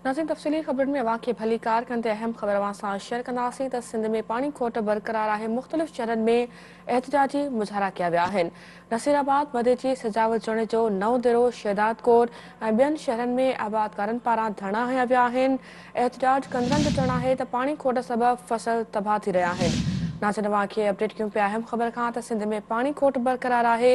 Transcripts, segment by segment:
ناظرين تفصيلي خبرن ۾ اوهان کي ڀليڪار ڪندي اهم خبر اوهان سان شيئر ڪنداسين ته سنڌ ۾ پاڻي کوٽ برقرار آهي مختلف شهرن ۾ احتجاجي مظاهرا ڪيا ويا آهن نصيرآباد مديجي سجاول جوڻيجو نئون ديرو شهدادڪوٽ ۽ ٻين شهرن ۾ آبادگارن پاران ڌرڻا هنيا ويا آهن احتجاج ڪندڙن جو چوڻ آهي ته پاڻي کوٽ سبب فصل تباهه ٿي رهيا آهن ناظرين اوهان کي اپڊيٽ ڪيون پيا اهم خبر کان ته سنڌ ۾ پاڻي کوٽ برقرار آهي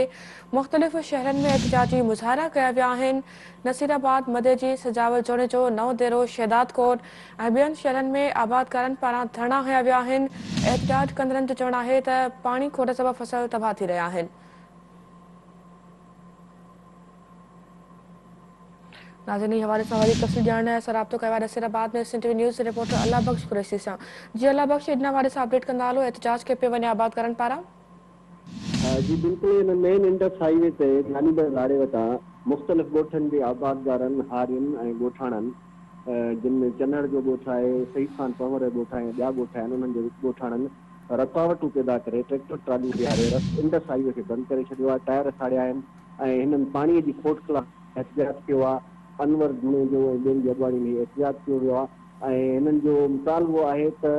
مختلف شهرن ۾ احتجاجي مظاهرا ڪيا ويا آهن نصيرآباد، مديجي، سجاول جوڻيجو، نئون ديرو، شهدادڪوٽ ۽ ٻين شهرن ۾ آبادگارن پاران ڌرڻا هنيا ويا آهن، احتجاج ڪندڙن جو چوڻ آهي ته پاڻي کوٽ سبب فصل تباهه ٿي رهيا آهن. ناظرين ان حوالي سان وڌيڪ تفصيل ڄاڻڻ لاء اسان رابطو ڪيو آهي نصيرآباد ۾ سنڌ ٽي وي نيوز جي رپورٽر الله بخش قريشي سان جي الله بخش ان حوالي سان اپڊيٽ ڪندا هلو احتجاج ڪيو پيو وڃي آبادگارن پاران. جي بلڪل هن مين انڊس هائي وي تي جاني بيگ لاڙي وٽان مختلف ڳوٺن جي آبادگارن، هارين ۽ ڳوٺاڻن جن ۾ چنهڙ جو ڳوٺ آهي، سعيد خان پنهور جو ڳوٺ آهي ۽ ٻيا ڳوٺ آهن انهن جي ڳوٺاڻن رڪاوٽون پيدا ڪري ٽريڪٽر ٽراليون بيهاري انڊس هائي وي کي بند ڪري ڇڏيو آهي، ٽائر ساڙيا آهن ۽ هنن پاڻي جي کوٽ خلاف احتجاج ڪيو آهي، انور جوڻيجو ۽ ٻين جي اڳواڻي ۾ هي احتجاج ڪيو ويو آهي. ۽ هنن جو مطالبو آهي ته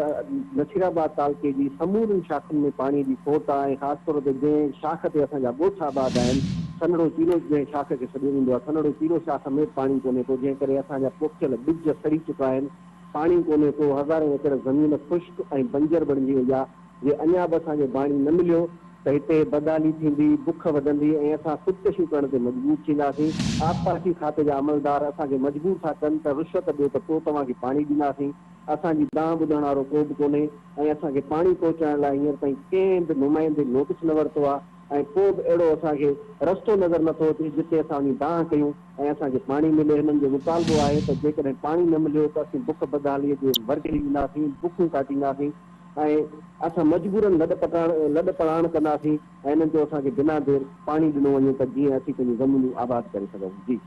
نصيرآباد تعلقي جي سمورين شاخن ۾ پاڻي جي کوٽ آهي ۽ خاص طور تي جنهن شاخ تي اسان جا ڳوٺ آباد آهن سنهڙو چيلو جنهن شاخ کي سڏيو ويندو آهي سنهڙو چيلو شاخ ۾ به پاڻي ڪونهي ڪو جنهن ڪري اسان جا پوکيل ٻج سڙي چڪا آهن پاڻي ڪونهي ڪو هزارين ايڪڙ زمين خشڪ ۽ بنجر بڻجي وئي آهي جي اڃا به اسان کي پاڻي نه مليو ته هتي بدحالي ٿيندي، بک وڌندي ۽ اسان خودڪشيون ڪرڻ تي مجبور ٿينداسين. آبپاشي کاتي جا عملدار اسان کي مجبور ٿا ڪن ته رشوت ڏيو ته پوء توهان کي پاڻي ڏينداسين. اسان جي دانهن ٻڌڻ وارو ڪو به ڪونهي ۽ اسان کي پاڻي پهچائڻ لاء هينئر تائين ڪنهن به نمائندي نوٽس نه ورتو آهي ۽ ڪو به اهڙو اسان کي رستو نظر نٿو اچي جتي اسان وڃي دانهن ڪيون ۽ اسان کي پاڻي ملي. هنن جو مطالبو آهي ته جيڪڏهن پاڻي نه مليو ته اسين بک بدحالي جي ورگهي وينداسين، بکون ڪاٽينداسين. ۽ اسان مجبورن لڏ پٽاڻ لڏ پلاڻ ڪنداسين ۽ انهن چيو اسان کي بنا دير پاڻي ڏنو وڃي ته جيئن اسين پنهنجون زمينون آباد ڪري سگهون جي.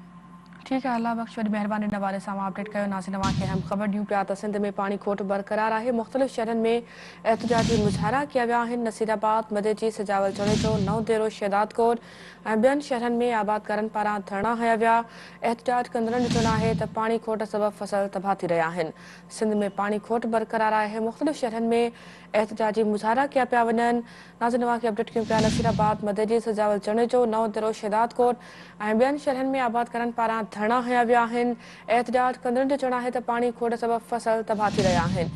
ٺيڪ آهي الله بخش وڏي مهرباني ان حوالي سان اوهان اپڊيٽ ڪيو ناظرين اوهان کي اهم خبر ڏيون پيا ته سنڌ ۾ پاڻي کوٽ برقرار آهي مختلف شهرن ۾ احتجاجي مظاهرا ڪيا ويا آهن نصيرآباد مديجي سجاول جوڻيجو نئون ديرو شهدادڪوٽ ۽ ٻين شهرن ۾ آبادگارن پاران ڌرڻا هنيا ويا احتجاج ڪندڙن جو چوڻ آهي ته پاڻي کوٽ سبب فصل تباهه ٿي رهيا آهن سنڌ ۾ پاڻي کوٽ برقرار آهي، مختلف شهرن ۾ احتجاجي مظاهرا ڪيا پيا وڃن، ناظرين اوهان کي اپڊيٽ ڪيون پيا نصيرآباد، مدئجي، سجاول جوڻيجو، نئون ديرو، شهدادڪوٽ ۽ ٻين شهرن ۾ آبادگارن پاران ڌرڻا هنيا ويا آهن، احتجاج ڪندڙن جو چوڻ آهي ته پاڻي کوٽ سبب فصل تباهه ٿي رهيا آهن.